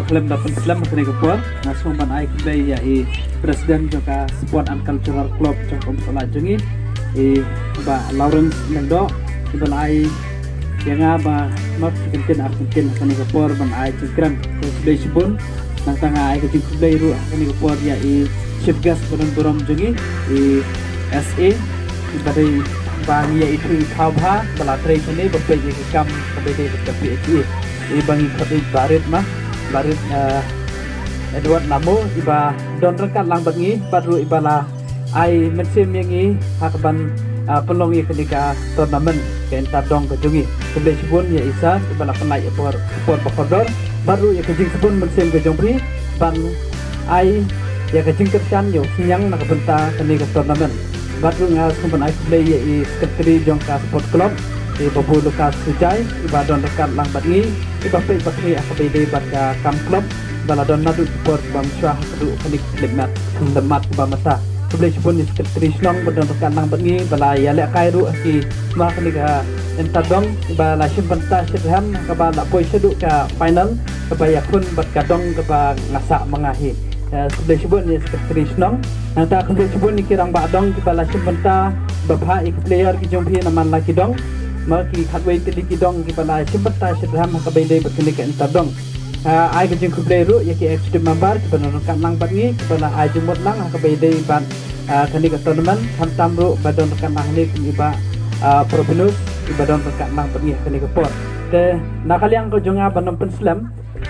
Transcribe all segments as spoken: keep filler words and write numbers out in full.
Khlem da pynslem ha kane ka por, nga sngew ban ai khublei ïa i President jong ka Sport and Cultural Club jong ka Umsohla jong ngi, i Bah Lawrence Lyngdoh, iba la ai ïa nga ba ma ki kyntien ar kyntien ha kane ka por ban ai jingkren. Te khublei shibun. Nangta nga ai ka jingkhublei ruh ha kane ka por ïa i Chief Guest ba don burom jong ngi, i S A, iba dei ba ngi ïa ithuh ithaw bha ba la trei shane ba peit ïa ki kam kaba dei bad ka P H E. Iba ngi khot ïa i Barit ma, Barit, eh, Edward Lamo, iba don ryngkat lang bad ngi bad ruh iba la ai mynsiem ïa ngi ha kaban, ah, pynlong ïa kane ka tournament ka Inter Dong ka jong ngi. Khublei shibun ïa i Sir iba la pynlait ïa por, por ba kordor bad ruh ïa ka jingsbun mynsiem ka jong phi ban ai ïa ka jingkyrshan ïa u synñiang na ka bynta kane ka tournament. Bad ruh nga sngew ban ai khublei ïa i Secretary jong ka Sport Club, i Babu Lucas Sujai, iba don ryngkat lang bad ngi, iba peit ba khlieh ha kaba ïadei bad ka kam club, ba la don naduh ki por ba mynshuwa haduh kane ka khyllipmat, khyllipmat kaba mynta. Khublei shibun ïa i Secretary Shnong ba don ryngkat lang bad ngi, ba la ïalehkai ruh ha ki, ma kane ka Inter Dong, iba la shim bynta shitrhem ha kaba la poi shaduh ka final, kaba ïakhun bad ka dong kaba nga sah ma nga hi. Eh, khublei shibun ïa i Secretary Shnong. Nangta khublei shibun ïa ki rangbah dong kiba la shim bynta ba phah ïa ki player ki jong phi na man la ki dong. Ma ki khatwei tylli ki dong kiba la shim bynta shitrhem ha kaba ïadei bad kane ka Inter Dong. Ah, ai ka jingkhublei ruh ïa ki executive member kiba don ryngkat lang bad ngi, kiba la ai jingmut lang ha kaba ïadei bad, ah, kane ka tournament, khamtam ruh ba don ryngkat lang hangne kum i Bah, ah, Probinus, iba don ryngkat lang bad ngi ha kane ka por. Te na ka liang ka jong nga ban ym pynslem,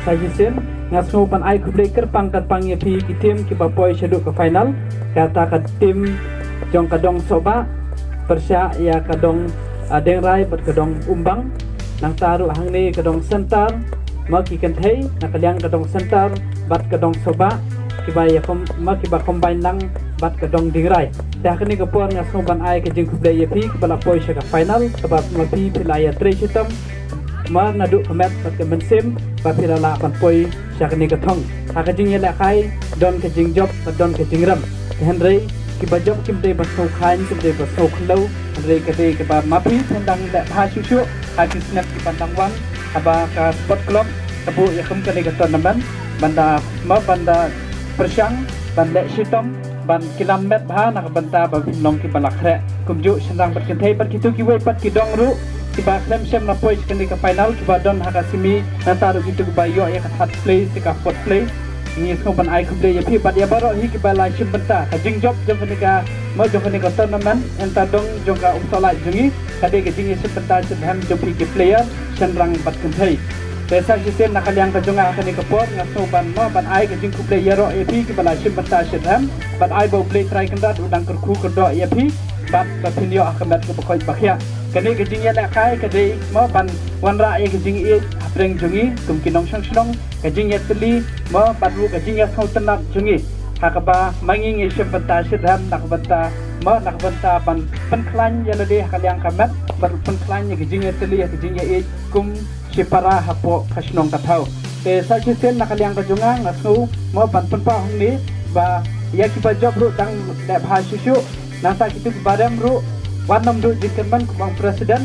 sa shisien nga sngew ban ai khublei kyrpang kyrpang ïa phi ki team kiba poi shaduh ka final. Kata ka team jong ka dong Sohbah pyrshah ïa ka dong, ah, Diengrai bad ka dong Umbang. Nangta ruh hangne ka dong Centre, ma ki kynthei, na ka liang ka dong Centre bad ka dong Sohbah, kiba ïa com-, ma kiba combine lang bad ka dong Diengrai. Te ha kane ka por nga sngew ban ai ka jingkhublei ïa phi kiba la poi sha ka final, kaba ma phi phi la ïatrei shitom, ma naduh ka met bad ka mynsiem ba phi la lah ban poi sha kane ka thong. Ha ka jingïalehkai don ka jingjop bad don ka jingrem. Te hynrei kiba jop kim dei ba sngewkhlaiñ, kim dei ba sngewkhyndew, hynrei ka dei kaba ma phi phin dang leh bha shuh shuh ha ki snem kiban dang wan, haba ka Sport Club ka buh ïa kum kane ka tournament ban da, ma ban da pyrshang ban leh shitom ban kylla met bha na ka bynta ba phin long kiba la khreh kumjuh shynrang bad kynthei bad kito kiwei pat ki dong ruh kiba khlem shym la poi sha kane ka final, kiba don ha ka semi, nangta ruh kito kiba ïoh ïa ka third place, ïa ka fourth place. Ngi sngew ban ai khublei ïa phi bad ïa baroh hi kiba la shim bynta. Ka jingjop jong kane ka, ma jong kane ka tournament Inter Dong jong ka Umsohla jong ngi, ka dei ka jingïashim bynta shitrhem jong phi ki player shynrang bad kynthei. Te sa shisien na ka liang ka jong nga ha kane ka por nga sngew ban, ma ban ai ka jingkhublei ïaroh ïa phi kiba la shim bynta shitrhem, bad ai ba U Blei Trai Kynrad u dang kyrkhu kyrdoh ïa phi bad ba phin ïoh ha ka met kaba koit ba khiah. Kane ka jingïalehkai ka dei, ma ban wanrah ïa ka jingïeit hapdeng jong ngi kum ki nongshong shnong, ka jingïatylli, ma bad ruh ka jingïasngewtynnat jong ngi, ha kaba ma ngi ngi shim bynta shitrhem na ka bynta, ma na ka bynta ban pynkhlaiñ ïa lade ha ka liang ka met bad ruh pynkhlaiñ ïa ka jingïatylli, ïa ka jingïaieit kum shipara hapoh ka shnong ka thaw. Te sa shisien na ka liang ka jong nga nga sngew, ma ban pynpaw hangne ba ïa kiba jop ruh dang leh bha shuh shuh. Nangta kito kiba rem ruh wat nym duh jingkyrmen, kumba ong president,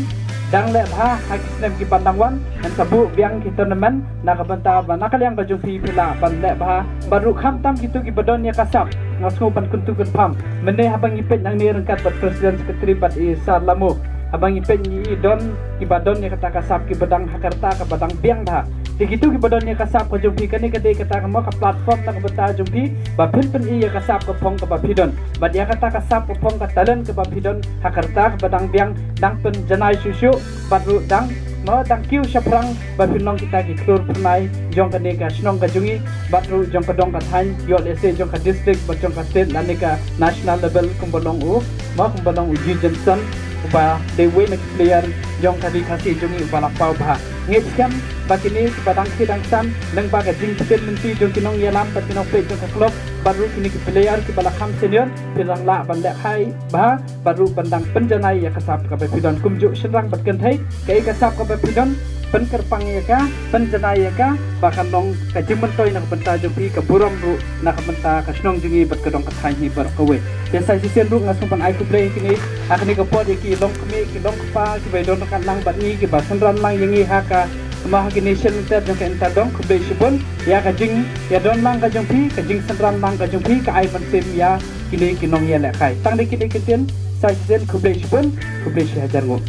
dang leh bha ha ki snem kiban dang wan, ngan sa buh biang ki tournament na ka bynta ba na ka liang ka jong phi phi lah ban leh bha. Bad ruh khamtam kito kiba don ïa ka sap, nga sngew ban kyntu kynpham, mynne haba ngi peit nangne ryngkat bad president, secretary bad i Sir Lamo, haba ngi peit ngi i don kiba don ïa kata ka sap kiba dang ha ka rta kaba dang biang bha. Te kito kiba don ïa ka sap ka jong phi, kane ka dei kata ka, ma ka platform na ka bynta jong phi ba phin pyni ïa ka sap ka phong kaba phi don. Bad ïa kata ka sap ka phong ka talent kaba phi don ha ka rta kaba dang biang, dang pynjanai shuh shuh. Bad ruh dang, ma dang kiew shaphrang ba phin long kita ki khlur phyrnai jong kane ka shnong ka jong ngi bad ruh jong ka dong ka thaiñ, ïoh lehse jong ka district bad jong ka state lane ka national level, kumba long u, ma kumba long u Ji Jenson, uba dei uwei na ki player jong ka Ri Khasi jong ngi uba la paw bha. Ngeit skhem ba kine kiba dang khie dang san, lyngba ka jingpyntip lynti jong ki nongïalam bad ki nongpeit jong ka club bad ruh kine ki player kiba la kham senior, phin dang lah ban lehkai bha bad ruh ban dang pynjanai ïa ka sap kaba phi don kumjuh shynrang bad kynthei. Kaei ka sap kaba phi don, pynkyrpang ïa ka, pynjanai ïa ka, ba kan long ka jingmyntoi na ka bynta jong phi, ka burom ruh na ka bynta ka shnong jong ngi bad ka dong ka thaiñ hi baroh kawei. Te sa shisien ruh nga sngew ban ai khublei ïa kine ha kane ka por ïa ki longkmie ki longkpa kiba don ryngkat lang bad ngi, kiba synran lang ïa ngi ha ka Namar ha kine shen ter jong ka Inter Dong, khublei shibun ïa ka jingïadon lang ka jong phi, ka jingsynran lang ka jong phi, ka ai mynsiem ïa kine ki nongïalehkai. Tang dei kine ki ktien, sa shisien khublei shibun, khublei shihajar nguh.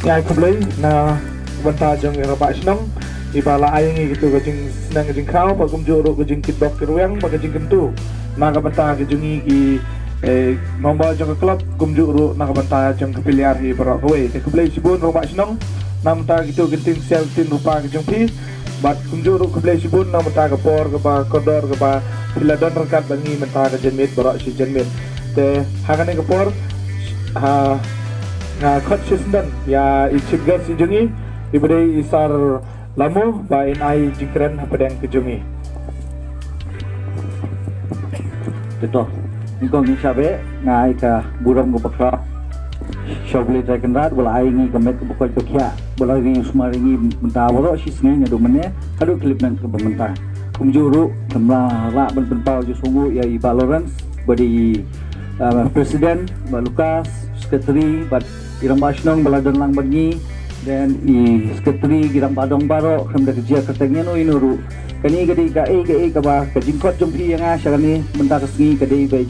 Ngi ai khublei na bynta jong i rangbah shnong iba la ai ngi kito ka jingsneng ka jingkhraw, bad kumjuh ruh ka jingkitbok kitrwiang bad ka jingkyntu na ka bynta ka jong ngi ki, eh, member jong ka club, kumjuh ruh na ka bynta jong ka player hi baroh kawei. Te khublei shibun rangbah shnong na ka bynta kito ki ktien ksiar ktien rupa ka jong phi. Bad kumjuh ruh khublei shibun na ka bynta ka por kaba kordor kaba phi la don ryngkat bad ngi mynta ka janmiet baroh shi janmiet. Te ha kane ka por, ha, nga khot shisyndon ïa i chief guest i jong ngi, iba dei i Sir Lamo, ba in ai jingkren hapdeng ka jong ngi. Te to, nyngkong nyngshap eh, nga ai ka burom kaba khraw sha U Blei Trai Kynrad, ba la ai ngi ka met kaba koit ba khiah, ba la ri u sumar ïa ngi mynta baroh shi sngi naduh mynne haduh khyllipmat kaba mynta. Kumjuh ruh, khlem da lah ban pynpaw jingsngewnguh ïa i Bah Lawrence, ba dei, uh, president, Bah Lucas, secretary, bad i rangbah shnong ba la don lang bad ngi, then i secretary, ki rangbah dong baroh, khlem da kjia kyrteng ïano ïano ruh. Kane ka dei kaei kaei kaba ka jingkhot jong phi ïa nga sha kane mynta ka sngi ka dei ba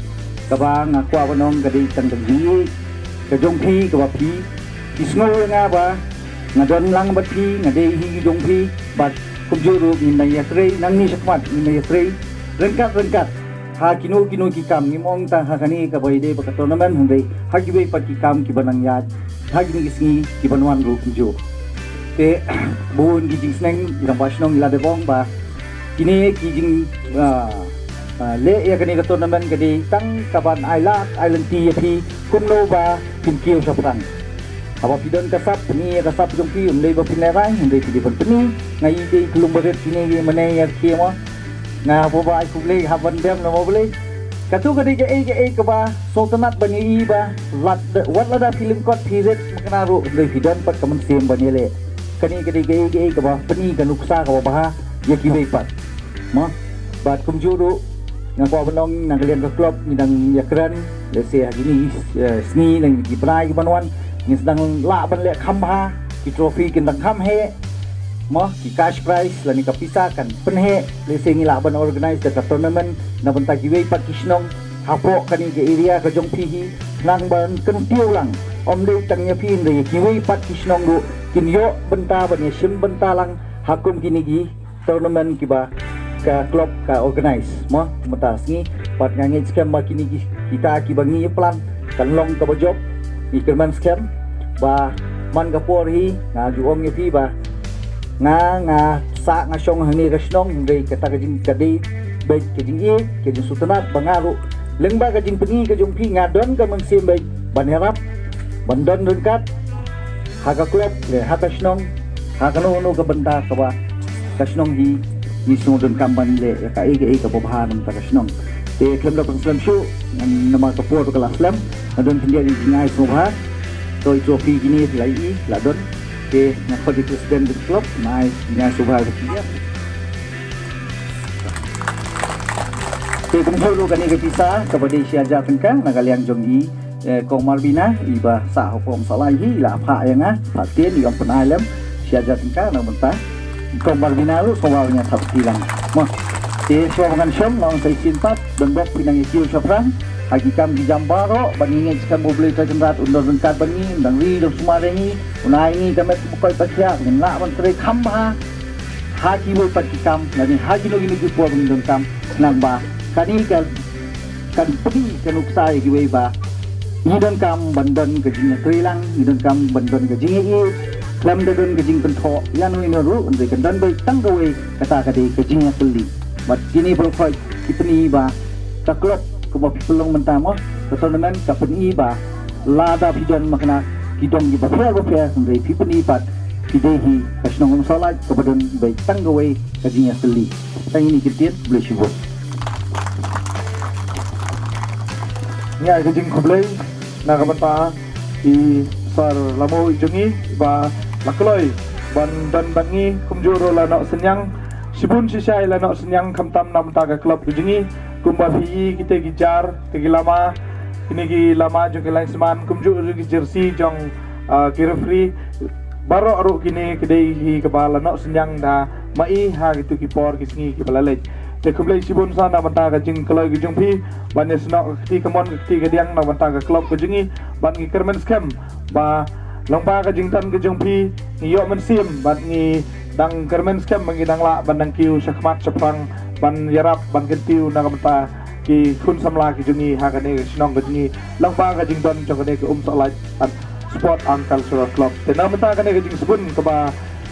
kaba nga kwah ban ong ka dei tang ka jingïeit ka jong phi kaba phi, phi sngew ïa nga ba nga don lang bad phi, nga dei hi jong phi, bad kumjuh ruh ngin nang ïatrei, nangne shakhmat ngin nang ïatrei ryngkat ryngkat ha kino kino ki kam, ngim ong tang ha kane kaba ïadei bad ka tournament, hynrei ha kiwei pat ki kam kiba nang ïaid ha kine ki sngi kiban wan ruh kumjuh. Te bun ki jingsneng i rangbah shnong i la dep ong ba kine ki jing, ah, ah, leh ïa kane ka tournament ka dei tang kaban ai lad ai lynti ïa phi kumno ba phin kiew shaphrang. Haba phi don ka sap, pyni ïa ka sap jong phi, ym dei ba phin lehraiñ, ym dei phi dei ban pyni. Nga ïeit dei ka lum barit kine ki mane ïa ki mo. Nga haba ba ai khublei hap ban dem na mo Blei. Kato ka dei kaei kaei kaba sngewtynnat ban ïohi ba lad, wat lada phi lyngkot phi rit makna ruh, ym dei phi don pat ka mynsiem ban ïaleh. Kane ka dei kaei kaei kaba pyni ka nuksa kaba bha ïa kiwei pat. Mo, bad kumjuh ruh nga kwah ban ong na ka liang ka club ngi dang ïakren, lehse ha kine, eh, sngi lane ki bnai kiban wan ngin sa dang lah ban leh kham bha, ki trophy kin dang kham heh. Mo, ki cash prize lane ka pisa kan pynheh, lehse ngi lah ban organize da ka tournament na bynta kiwei pat ki shnong hapoh kane ka area ka jong phi hi, khnang ban kyntiew lang, ym dei tang ïa phi hynrei ïa kiwei pat ki shnong ruh kin ïoh bynta ban ïashim bynta lang ha kum kine ki tournament kiba ka club ka organize mo mynta sngi. Bad nga ngeit skhem ba kine ki, kita kiba ngi plan kan long kaba jop. Ngi kyrmen skhem ba man ka por hi nga ju ong ïa phi ba nga, nga sah nga shong hangne ka shnong, hynrei kata ka jing, ka dei beit ka jingïeit, ka jingsngewtynnat ba nga ruh lyngba ka jingpyni ka jong phi nga don ka mynsiem beit ban ïarap, ban don ryngkat ha ka club, eh, ha ka shnong, ha kano kano ka bynta kaba ka shnong hi ngi sngewdonkam ban leh ïa kaei kaei kaba bha na bynta ka shnong. Te khlem da pynslem shuh, namar ka por ka la slem, nga don khyndiat ïa ki jingai sngewbha. To i trophy kine phi la ïohi, la don. Te nga khot ïa i president ka club, nga ai jingai sngewbha ïa phi. Te kumjuh ruh kane ka pisa kaba dei shi hajar tyngka na ka liang jong i, eh, Kong Marbina, iba sah ha Kong Salai hi, i la phah ïa nga, phah ktien, i ong pynai lem shi hajar tyngka na bynta Kong Marbina ruh, sngewbha ïa nga thap kti lang. Mo. Te shuwa ba ngan shong, nga ong sa shisien pat, don bok phi nang ïa kiew shaphrang ha ki kam ki jam baroh, bad ngi ngeit skhem ba U Blei Trai Kynrad un don ryngkat bad ngi, un dang ri dang sumar ïa ngi, un ai ngi ka met ka bakoi bakhiah, ngin lah ban trei kham bha ha kiwei pat ki kam, lane ha kino kino ki por ba ngin donkam, khnang ba kane ka kan pyni ka nuksa ïa kiwei ba ngi donkam ban don ka jingïatreilang, ngi donkam ban don ka jingïaieit, khlem da don ka jingkynthoh ïano ïano ruh, hynrei kan don beit tang kawei, kata ka dei ka jingïakylli. Bad kine baroh khoit ki pyni ba ka club kumba phi pynlong mynta mo, ka tournament ka pyni ba lada phi don makna ki dong kiba pher bapher, hynrei phi pyni pat phi dei hi ka shnong Umsawlait kaba don beit tang kawei ka jingïakylli. Tang ine ki ktien, khublei shibun. Ngi ai ka jingkhublei na ka bynta i Sir Lamo i jong ngi ba la kloi ban don bad ngi, kumjuh ruh la noh synñiang. Shibun shisha i la noh synñiang khamtam na bynta ka club ka jong ngi. Kumba phi i, kita ki jar, kita ki lama, kine ki lama jong ki linesman, kumjuh ruh ki jersey jong, Ah, ki referee baroh ruh kine ki dei hi kaba la noh synñiang da ma i ha kitu ki por ki sngi kiba la leit. Te khublei shibun sa na bynta ka jingkloi ka jong phi ban ïasnoh ka kti kamon ka kti kadiang na bynta ka club ka jong i, bad ngi kyrmen skhem ba lyngba ka jingdon ka jong phi ngi ïoh mynsiem bad ngi dang kyrmen skhem ba ngi dang lah ban dang kiew shakhmat shaphrang ban ïarap ban kyntiew na ka bynta ki khun samla ki jong i ha kane ka shnong ka jong i lyngba ka jingdon jong kane ka Umsohlait Sport and Cultural Club. Te na ka bynta kane ka jingsbun kaba,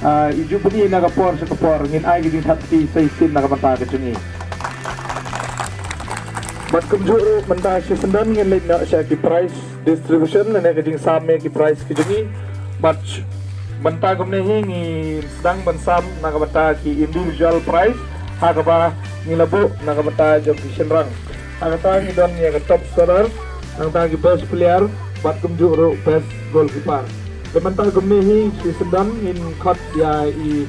ah, i ju pyni na ka por sha ka por ngin ai ka jingthap kti sa shisien na ka bynta ka jong i. Bad kumjuh ruh mynta shisyndon ngin leit noh sha ki prize distribution lane ka jingsam ïa ki prize ki jong i. Bad mynta kumne hi ngi sdang ban sam na ka bynta ki individual prize ha kaba ngi la buh na ka bynta jong ki shynrang. Ha kata ngi don ïa ka top scorer, nangta ki best player bad kumjuh ruh best goalkeeper. Te mynta kumne hi shisyndon ngin khot ïa i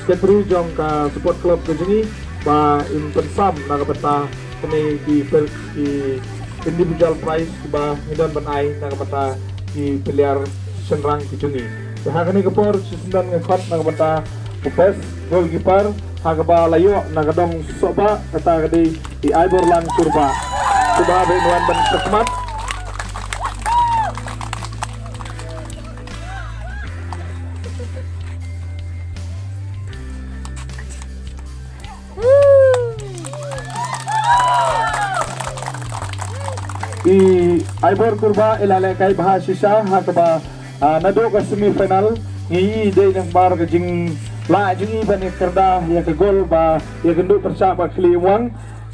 secretary jong ka sport club ka jong i ba in pynsam na ka bynta kine ki per, ki individual prize kiba ngi don ban ai na ka bynta ki player shynrang ki jong i. Te ha kane ka por shisyndon nga khot na ka bynta u best goalkeeper ha kaba la ïoh na ka dong Sohbah, kata ka dei i Aiborlang Kurbah. Sngewbha ba in wan ban shakhmat. I Aibor Kurbah i la lehkai bha shisha ha kaba, ah, naduh ka semi final ngi i dei namar ka jinglah jong i ban ïakyrda ïa ka gol ba ïakynduh pyrshah bad ka Khlieh Umwang.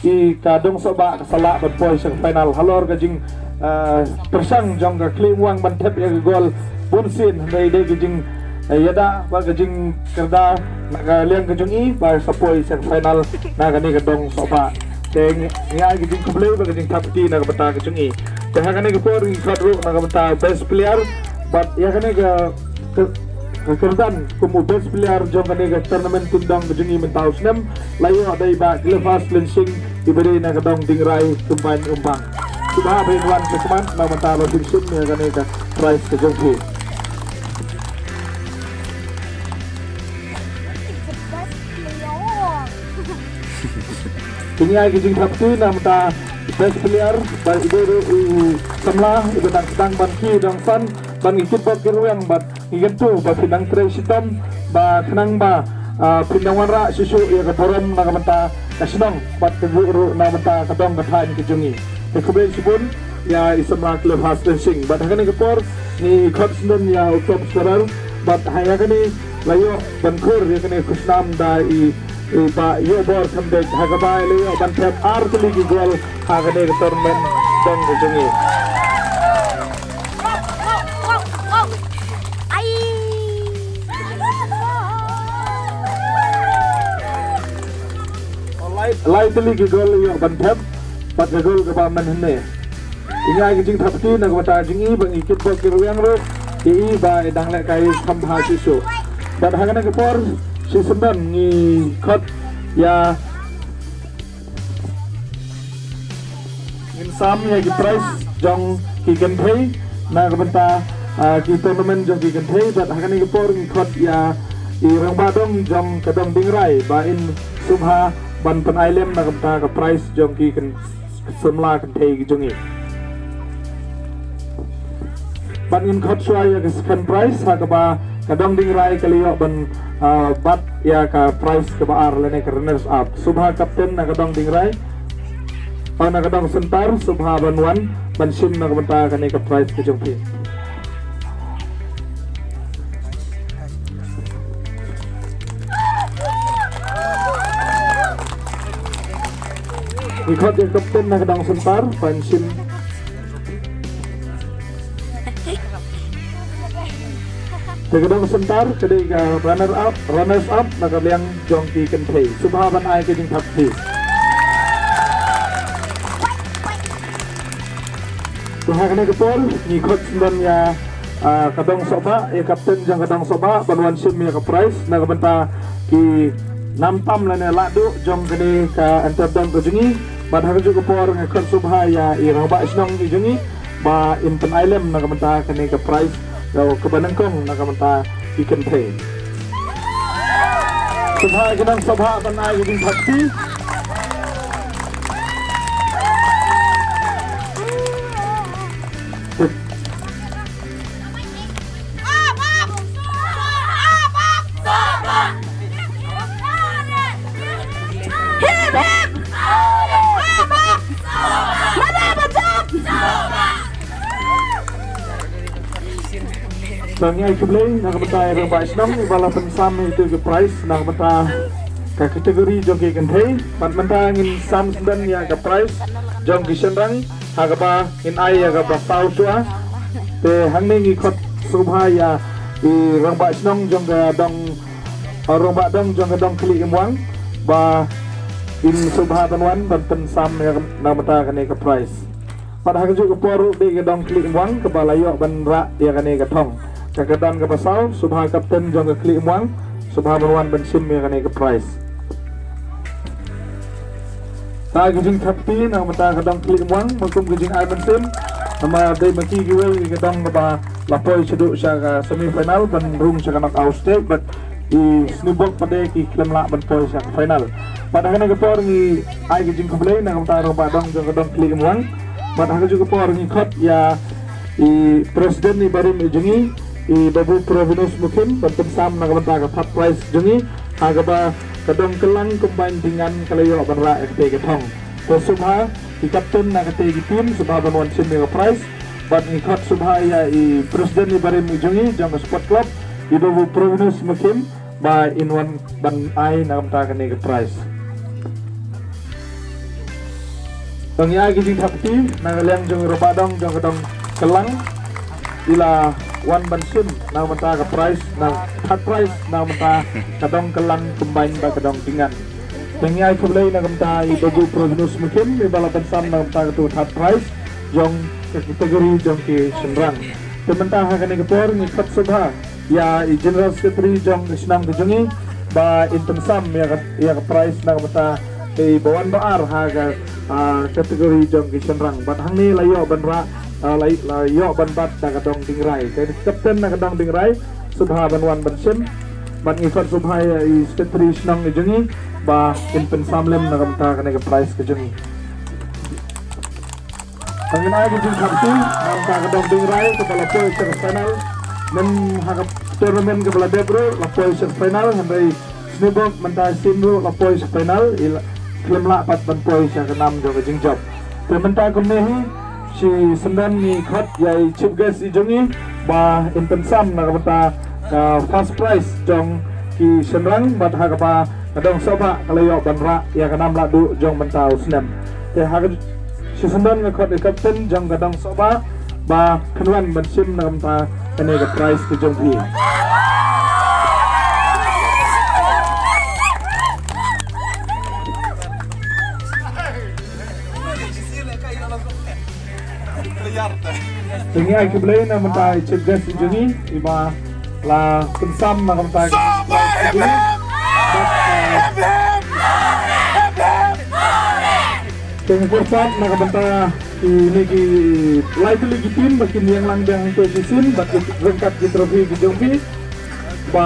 I ka dong Sohbah ka sa lah ban poi sha ka final halor ka jing, ah, pyrshang jong ka Khlieh Umwang ban thep ïa ka gol bunsien, hynrei dei ka jing, eh, ïada bad ka jingkyrda na ka liang ka jong i ba sa poi sha ka final na kane ka dong Sohbah. Te ngi, ngi ai ka jingkhublei bad ka jingthap kti na ka bynta ka jong i. Te ha kane ka por ngi khot ruh na ka bynta best player bad ïa kane ka, ka, ka kyrdan kum u best player jong kane ka tournament tyndong ka jong i mynta u snem la ïoh da i Bah Cleophas Lynsing iba dei na ka dong Dingrai Combined Umbang. Sngewbha ba in wan shakhmat na ka bynta ba phin shim ïa kane ka prize ka jong phi. Te ngi ai ka jingthap kti na ka bynta best player ba i dei ruh u samla iba dang sdang ban kiew dang san ban ïa kitbok kirwiang bad ngi kyntu ba phin nang trei shitom ba khnang ba, ah, phin nang wanrah shuh shuh ïa ka burom na ka bynta ka shnong bad kumjuh ruh na ka bynta ka dong ka thaiñ ka jong i. Te khublei shibun ïa i samla Cleophas Lynsing. Bad ha kane ka por ngi khot sngewbha ïa u top scorer bad ha ïa kane la ïoh ban khur ïa kane ka khusnam da i, i Bah Ïohbor Khymdeit ha kaba i la ïoh ban thep ar tylli ki gol ha kane ka tournament dong ka jong i. Lai, lai tylli ki gol ïoh ban thep bad ka gol kaba man hynne. Ngi ai ka jingthap kti na ka bynta jong i ba ngi kitbok kirwiang ruh ïa i ba i dang lehkai kham bha shisha. Bad ha kane ka por shisyndon ngi khot ïa Ngin sam ïa ki prize jong ki kynthei na ka bynta, ah, ki tournament jong ki kynthei, bad ha kane ka por ngi khot ïa i rangbah dong jong ka dong Dingrai ba in sngewbha ban pynai lem na ka bynta ka prize jong ki kyn-, samla kynthei ki jong i. Bad ngin khot shuwa ïa ka second prize ha kaba ka dong Dingrai ka la ïoh ban, ah, bat ïa ka prize kaba ar lane ka runners up. Sngewbha captain na ka dong Dingrai, oh, na ka dong Syntar, sngewbha ban wan ban shim na ka bynta kane ka prize ka jong phi. Ngi khot ïa ka captain na ka dong Syntar ban shim. Te ka dong Syntar ka dei ka runner up, runners up na ka liang jong ki kynthei. Sngewbha ban ai ka jingthap kti. Te ha kane ka por ngi khot sngewbha ïa, ah, ka dong Sohbah, ïa captain jong ka dong Sohbah ban wan shim ïa ka prize na ka bynta ki nam tam lane lah duh jong kane ka enter dong ka jong i. Bad ha kajuh ka por ngi khot sngewbha ïa i rangbah shnong i jong i ba in pynai lem na ka bynta kane ka prize Ka kaba nyngkong na ka bynta ki kynthei. Sngewbha ki nongsngewbha ban ai ka jingthap kti. Sa ngi ai khublei na ka bynta i rangbah shnong iba la pynsam ïa itu ka prize na ka bynta ka kategori jong ki kynthei. Bad mynta ngin sam sdang ïa ka prize jong ki shynrang ha kaba ngin ai ïa kaba saw shuwa. Te hangne ngi khot sngewbha ïa i rangbah shnong jong ka dong, rangbah dong jong ka dong Khlieh Imwang ba in sngewbha ban wan ban pynsam ïa na ka bynta kane ka prize. Bad ha kajuh ka por ruh dei ka dong Khlieh Imwang kaba la ïoh ban rah ïa kane ka thong. Ka kyrdan kaba saw, sngewbha kapten jong ka Khlieh Imwang, sngewbha ban wan ban shim ïa kane ka prize. Sa ka jingthap kti na ka bynta ka dong Khlieh Imwang, ba kum ka jingai mynsiem. Namar dei ma ki kiwei ka dong kaba la poi shaduh sha ka semi final ban rung sha ka knockout stage, bad i Sniewbok pat de ki khlem lah ban poi sha ka final. Bad ha kane ka por ngi ai ka jingkhublei na ka bynta rangbah dong jong ka dong Khlieh Imwang. Bad ha kajuh ka por ngi khot ïa i president iba rim i jong ngi, i Babu Provinus Mukhim, ban pynsam na ka bynta ka third prize jong ngi ha kaba ka dong Kyllang Combined Dingan ka la ïoh ban rah ïa kata ka thong. Te sngewbha ki kapten na kata ka team sngewbha ban wan shim ïa ka prize. Bad ngi khot sngewbha ïa i president iba rim i jong ngi jong ka sport club, i Babu Provinus Mukhim, ba in wan ban ai na ka bynta kane ka prize. Tang ïa ki jingthap kti na ka liang jong i rangbah dong jong ka dong Kyllang, i la wan ban shim na ka bynta ka prize, na third prize na ka bynta ka dong Kyllang Combined bad ka dong Dingan. Tang ïa khublei na ka bynta i Babu Provinus Mukhim iba la pynsam na ka bynta katu ka third prize jong ka kategori jong ki shynrang. Te mynta ha kane ka por ngi khot sngewbha ïa i General Secretary jong ka shnong ka jong ngi ba in pynsam ïa ka, ïa ka prize na ka bynta i ba wan ba ar ha ka, ah, kategori jong ki shynrang. Bad hangne la ïoh ban rah, ah, la, la ïoh ban bat da ka dong Dingrai. Ka kapten na ka dong Dingrai sngewbha ban wan ban shim. Bad ngi khot sngewbha ïa i Secretary shnong ka jong ngi ba in pynsam lem na ka bynta kane ka prize ka jong ngi. Tang ïa ka jingthap kti na ka bynta ka dong Dingrai kaba la poi sha ka final. Myn ha ka tournament kaba la dep ruh la poi sha ka final, hynrei Sniewbok mynta sien ruh la poi sha ka final, i la khlem lah pat ban poi sha ka nam jong ka jingjop. Te mynta kumne hi, shisyndon ngi khot ïa i chief guest i jong ngi ba in pynsam na ka bynta ka first prize jong ki shynrang bad ha kaba ka dong Sohbah ka la ïoh ban rah ïa ka nam lahduh jong mynta u snem. Te ha ka shisyndon nga khot ïa i kapten jong ka dong Sohbah ba kan wan ban shim na ka bynta kane ka prize ka jong phi. Te ngi ai khublei na ka bynta i chief guest i jong ngi iba la pynsam na ka bynta ka jong ngi. Te ngi kyrpad na ka bynta kine ki lai tylli ki team ba kin ïeng lang biang hangto shisien bad ki ryngkat ki trophy ki jong ki. Ba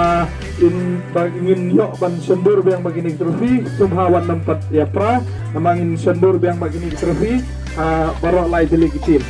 in, ba ngin ïoh ban shondur biang bad kine ki trophy, sngewbha wan nym pat ïa pra, namar ngin shondur biang bad kine ki trophy ha baroh lai tylli ki team.